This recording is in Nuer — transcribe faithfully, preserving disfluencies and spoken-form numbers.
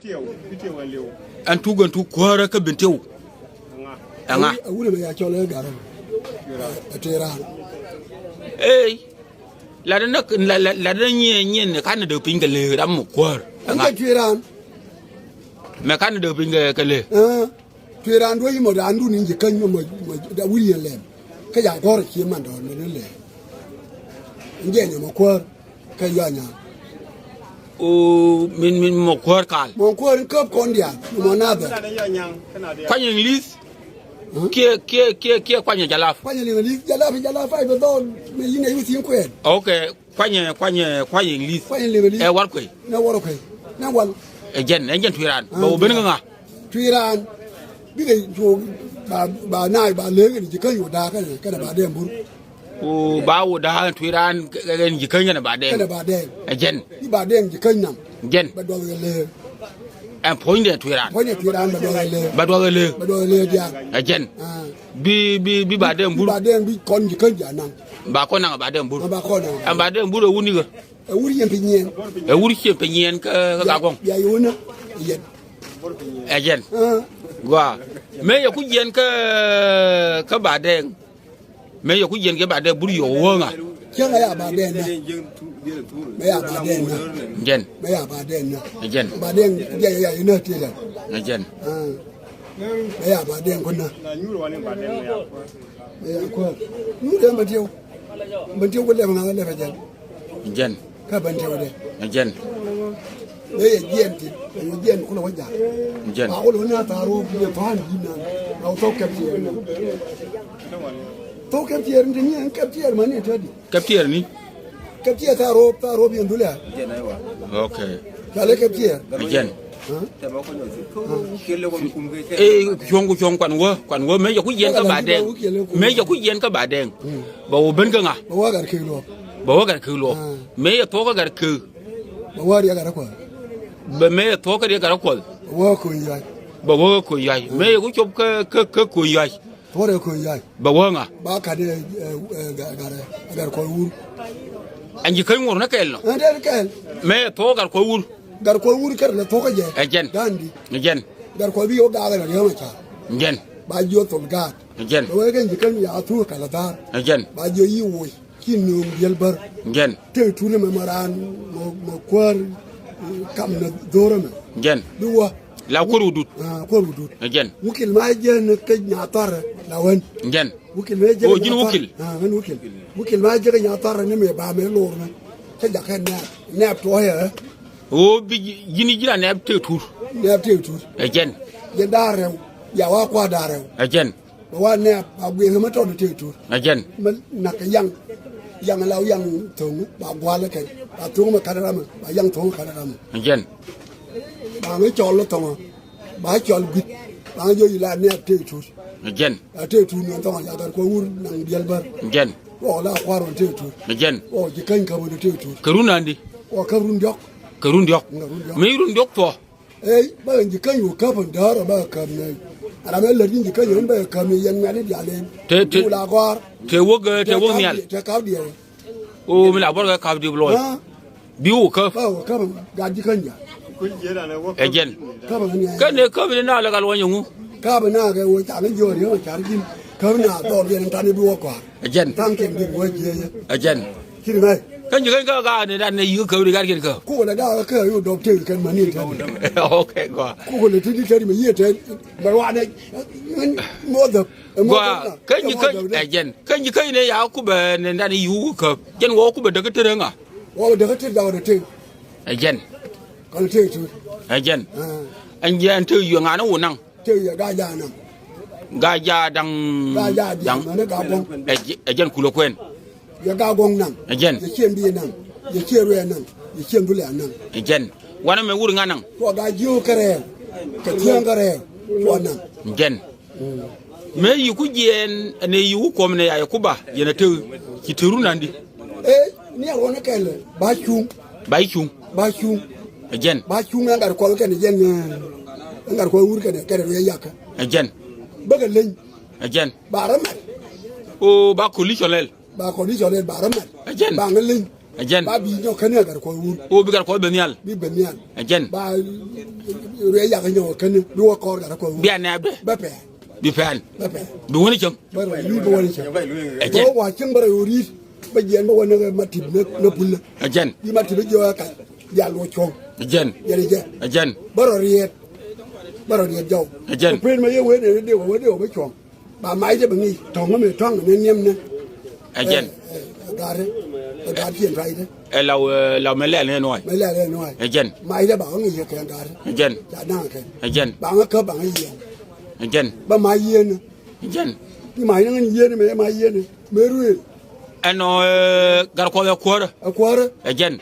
Ɛn tuk ɛn tuk kuäärä kä Bentiu. Ɛŋa. A wut ɛmɛ ya cɔl ɛ garä. Ɛ tueer raan. Ey. Latdä nä, latdä nyieen nyieen kanɛ dee piny kɛ lëë ram mɔ kuäär. Ɛŋa. Ɛ tueer raan. Mɛ kanɛ dee piny kɛ lëë. Tueer raan duec mɔ raan dun in ji̱ käny mɔ mɔ mɔ da wi̱i̱ yɛn lɛm. Kä ya gɔ̱r cie man dɔ̱ɔ̱r ni lɛm. In jɛ nyɛ mɔ kuäär. Kä yua nyaŋ. O min min mɔ kuäär kal. Mɔ kuäär in käp kɔn diaal mɔ nathɛr. Kuany English. Kiɛ kiɛ kiɛ kiɛ kuany jalap. Kuany English jalap jalap ay bɛ dhɔl mɛ yin a yuth in kuɛɛn. Ok. Kuany kuany kuany English. Kuany English. Ɛ war kuey. Nɛ war kuey nɛ wal. Ɛ jɛn ɛ jɛn tuiran bɛ wä ben kä ŋa. Tuiran bikɛ tuɔ ba ba naai ba leek in ji̱ käny wä da̱a̱ kɛnɛ kɛnɛ ba dee mbur. Ku ba wä da̱a̱ in tuiran kɛ kɛ in ji̱ käny kɛnɛ ba dee. Kɛnɛ ba dee. Ɛ jɛn. I̱ ba dee in ji̱ käny nam. Jɛn. Bɛ duɔth kɛ leek. Ɛn puɔ̱nydɛ tuiran. Puɔ̱nydɛ tuiran bɛ duɔth kɛ leek. Bɛ duɔth kɛ leek. Bɛ duɔth kɛ leek diaal. Ɛ jɛn. Bi bi bi ba dee mbur. Bi ba dee bi kɔn ji̱ käny ja̱a̱ nam. Ba kɔn naŋ ba dee mbur. Ba kɔn naŋ. Ɛn ba dee mbur ɛ wuni kɛ. Ɛ wur yɛn pi nyiɛn. Ɛ wur cieŋ pi nyiɛn kä kä Gagɔŋ. Bia yɛ wunä yɛn. Ɛ jɛn. Gua mëë yɛ ku jiɛn kä kä Badɛŋ. Mëë yɛ ku jiɛn kä Badɛŋ bur yɔ wäŋa. Cäŋ ɛ ya Badɛŋ nä. Mɛ ya Badɛŋ nä. Jɛn. Mɛ ya Badɛŋ nä. Ɛ jɛn. Badɛŋ jɛ ya inä tilɛ. Ɛ jɛn. Mɛ ya Badɛŋ kunä. Mɛ ya kuäär. Nyuur dee mɛ tiw. Mɛ tiw ku lɛm ŋa̱ lɛm ɛ jɛn. Jɛn. Kä ben tiɛwdɛ. Jɛn. Mëë yɛ jiɛn ti, yɛ jiɛn kulɛ wä ja̱a̱k. Jɛn. Ba kulɛ wä ni a thaar wä bi yɛ tha̱a̱n ji̱ naan. A wä thok kɛp tiɛɛr ni. Thok kɛp tiɛɛr ni ti ni ɛn kɛp tiɛɛr ma ni ɛ tɛt di. Kɛp tiɛɛr ni. Kɛp tiɛɛr thaar wä, thaar wä bi yɛn dhulɛ a. Ok. Ca lɛ kɛp tiɛɛr. Jɛn. Ee, cuɔ̱ŋ ku cuɔ̱ŋ kuan wä, kuan wä mëë yɛ ku jiɛn kä Badɛŋ. Mëë yɛ ku jiɛn kä Badɛŋ. Bɛ wä ben kä ŋa? Bɛ wä gat kek luɔk. Bɛ wä gat kek luɔk. Mëë yɛ thuɔ̱k kä gat kek. Bɛ wä riɛk gat kuɔth. Bɛ mëë yɛ thuɔ̱k kä riɛk gat kuɔth. Bɛ wä kä ko̱ny yuac. Bɛ wä kä ko̱ny yuac. Mëë yɛ ku cop kä kä kä ko̱ny yuac. Thuɔ̱k riɛk ko̱ny yuac. Bɛ wä ŋa? Ba kat ɛ ɛ gat ɛ gat kuɔth wur. Ɛn ji̱ käny ŋuɔr ni kɛɛl nɔ. Ɛn tɛn kɛɛl. Mëë yɛ thuɔ̱k gat kuɔth wur. Gat kuɔth wur kɛr lɛ thuɔ̱k kä jɛ. Ɛ jɛn. Da̱a̱n di. Ɛ jɛn. Gat kuɔth bi yɛ wä gaak ɛ lɛ riäm ɛ ca. Ɛ jɛn. Ba jiɔ thol gaat. Ɛ jɛn. Bɛ wee kɛn ji̱ kɛn ya thuk kɛ lɛ dha̱a̱r. Ɛ jɛn. Ba jiɔ yi woc. Ci nööŋ diɛl bär. Ɛ jɛn. Tëë tuut ɛmɛ mɛ raan mɛ mɛ kuäär kam nɛ dho̱r ɛmɛ. Ɛ jɛn. Bi wä. La kuäär wudut. Aa kuäär wudut. Ɛ jɛn. Wukil ma jɛ ni kä nyaatharɛ la wän. Ɛ jɛn. Wukil ma jɛ. O ji̱n wukil. Aa ɣän wukil. Wukil ma jɛ kä nyaatharɛ ni mɛ ba mɛ lor mɛ. Kä jakɛ nɛɛp nɛɛp tuɔɔyɛ. O bi ji̱n ji̱n a nɛɛp tëë tuut. Nɛɛp tëë tuut. Ɛ jɛn. Jɛ da̱a̱ rɛw. Ya wa kua da̱a̱ rɛw. Ɛ jɛn. Bɛ wa nɛɛp ba guiɛŋ mɛ tɔt tëë tuut. Ɛ jɛn. Mɛ nak kɛ yaŋ. Yaŋ la yaŋ tho̱ŋ ba gua̱l kɛ ba tho̱ŋ mɛ kat ram ba yaŋ tho̱ŋ kat ram. Ɛ jɛn. Ba ŋä cɔl tho̱ŋ ba cɔl gui̱t ba ŋä jɛ yi la nɛɛp tëë tuut. Ɛ jɛn. La tëë tuut ni tho̱ŋ ya gat kɔ wur naŋ diɛl bär. Ɛ jɛn. Wä la kua̱r wä tëë tuut. Ɛ jɛn. Wä ji̱ käny käp wä tëë tuut. Kɛ run andi. Wä käp run diɔ̱k. Kɛ run diɔ̱k. Kɛ run diɔ̱k. Mi run diɔ̱k thuɔ. Ey bä ɣän ji̱ käny wä käp ɣän däär ɔ bä ɣä käp ni. Ram ɛ lät ji̱n ji̱ käny ɣän bä ɣä käp ni yɛn ŋuɛ̈tni diaal en. Te te. Wula gɔ̱a̱r. Te wäk te wäk nhial. Te ka̱p diɛw. O mi la buɔr kɛ ka̱p diɛw lɔc. Bi wä käp. Bä wä käp gat ji̱ käny ja̱. Ɛ jɛn. Käp ɣän ni. Kä ni käp ni na lɛ ka luɔ̱ny ɛŋu. Käp na kɛ wä ca ni jiɔr yäŋ car ji̱n. Käp na dhɔr yɛn tani bi wä kɔaar. Ɛ jɛn. Tha̱a̱ŋ kɛn bi wä jiɛ yɛ. Ɛ jɛn. Ciri mɛ. Kä ji̱ käny kä gaa ni dan ni yi̱ käp ri gat kɛn käp. Kukɛ lɛ gaa kä yu dɔp tëk kɛn mani tɛn. Ok gɔaa. Kukɛ lɛ tëdi tɛn mɛ yië tɛn mɛ ruanɛ. Mɔdhäp. Gɔaa kä ji̱ käny ɛ jɛn kä ji̱ käny ni ya kubɛ ni dan ni yi̱ wä käp jɛn wä kubɛ däk tër ɛ ŋa. Wä däk tër gaa wä däk tëk. Ɛ jɛn. Kɔn tëk tëk. Ɛ jɛn. Ɛn jɛn tëk yuɛ ŋa ni wä naŋ. Tëë yɛ gaa jaa naŋ. Gaa jaa daŋ. Gaa jaa daŋ. Diaal mɛn gaa gɔŋ. Ɛ jɛ- ɛ jɛn kulɛ kuɛn. Yɛ gaa gɔŋ naŋ. Ɛ jɛn. Yɛ cien bi̱i̱ naŋ. Yɛ cien ruɛɛ naŋ. Yɛ cien dulɛ naŋ. Ɛ jɛn. Wanɛ mɛ wur ŋa naŋ. Tuɔ gaa jiöök kɛ rɛɛl. Kɛ thiäŋ kɛ rɛɛl. Tuɔ naŋ. Ɛ jɛn. Mëë yiku jiɛɛn ɛ nɛ yiku kuɔm nɛ ya yɛ kuba yɛn ɛ te ci te run andi. Ee ni a ruɔn kɛl ba cuŋ. Ba cuŋ. Ba cuŋ. Ɛ jɛn. Ba cuŋ ɛn gat kuɔth kɛn jɛn ɛn gat kuɔth wur kɛn kɛn ruɛ yak. Ɛ jɛn. Bäkɛ leny. Ɛ jɛn. Ba rɛ mat. O ba coalition lɛl. Ba coalition lɛl ba rɛ mat. Ɛ jɛn. Ba ŋä leny. Ɛ jɛn. Ba bi nyɔk kɛn ɛ gat kuɔth wun. O bi gat kuɔth ben nhial. Bi ben nhial. Ɛ jɛn. Ba ruɛ yak nyɔk kɛn bi wä kɔr gat kuɔth wun. Bi a nɛɛp dɛ. Bɛ pɛn. Bi pɛn. Bɛ pɛn. Bi wä ni cäŋ. Bɛ rɔ yur bɛ wä ni cäŋ. Ɛ jɛn. Bɛ wä cäŋ bɛ rɔ yur yit. Bɛ jiɛn bɛ wä ni ma tip ni pul ni. Ɛ jɛn. Bi ma tip bi jiɛ wä kac. Jal wä cuɔ̱ŋ. Ɛ jɛn. Yɛn ɛ jɛ. Ɛ jɛn. Bä rɔ riɛt. Bä rɔ riɛt jɔw. Ɛ jɛn. Ɛ pen ma yɛ wen ɛ dee wä dee wä bä cuɔ̱ŋ. Ba mac jɛ bä ŋi̱i̱c tɔ̱ŋ mi tɔ̱ŋ ni niɛm ni. Ɛ jɛn. Ɛ, ɛ, ɛ, gat ɛ gat cien tuac dɛ. Ɛ law, ɛ, law mɛ lɛl ni nuac. Mɛ lɛl ni nuac. Ɛ jɛn. Mac jɛ ba ŋi̱i̱c kɛ gat. Ɛ jɛn. Ca naŋ kɛ. Ɛ jɛn. Ba ŋä käp ba ŋä yiɛn. Ɛ jɛn. Ba mac yiɛn. Ɛ jɛn. Bi mac ni ŋän yiɛn mɛ mac yiɛn mɛ ruëël. Ɛnɔ, ɛ, gat kuɔth ɛ kuäärä. Ɛ kuäärä. Ɛ jɛn.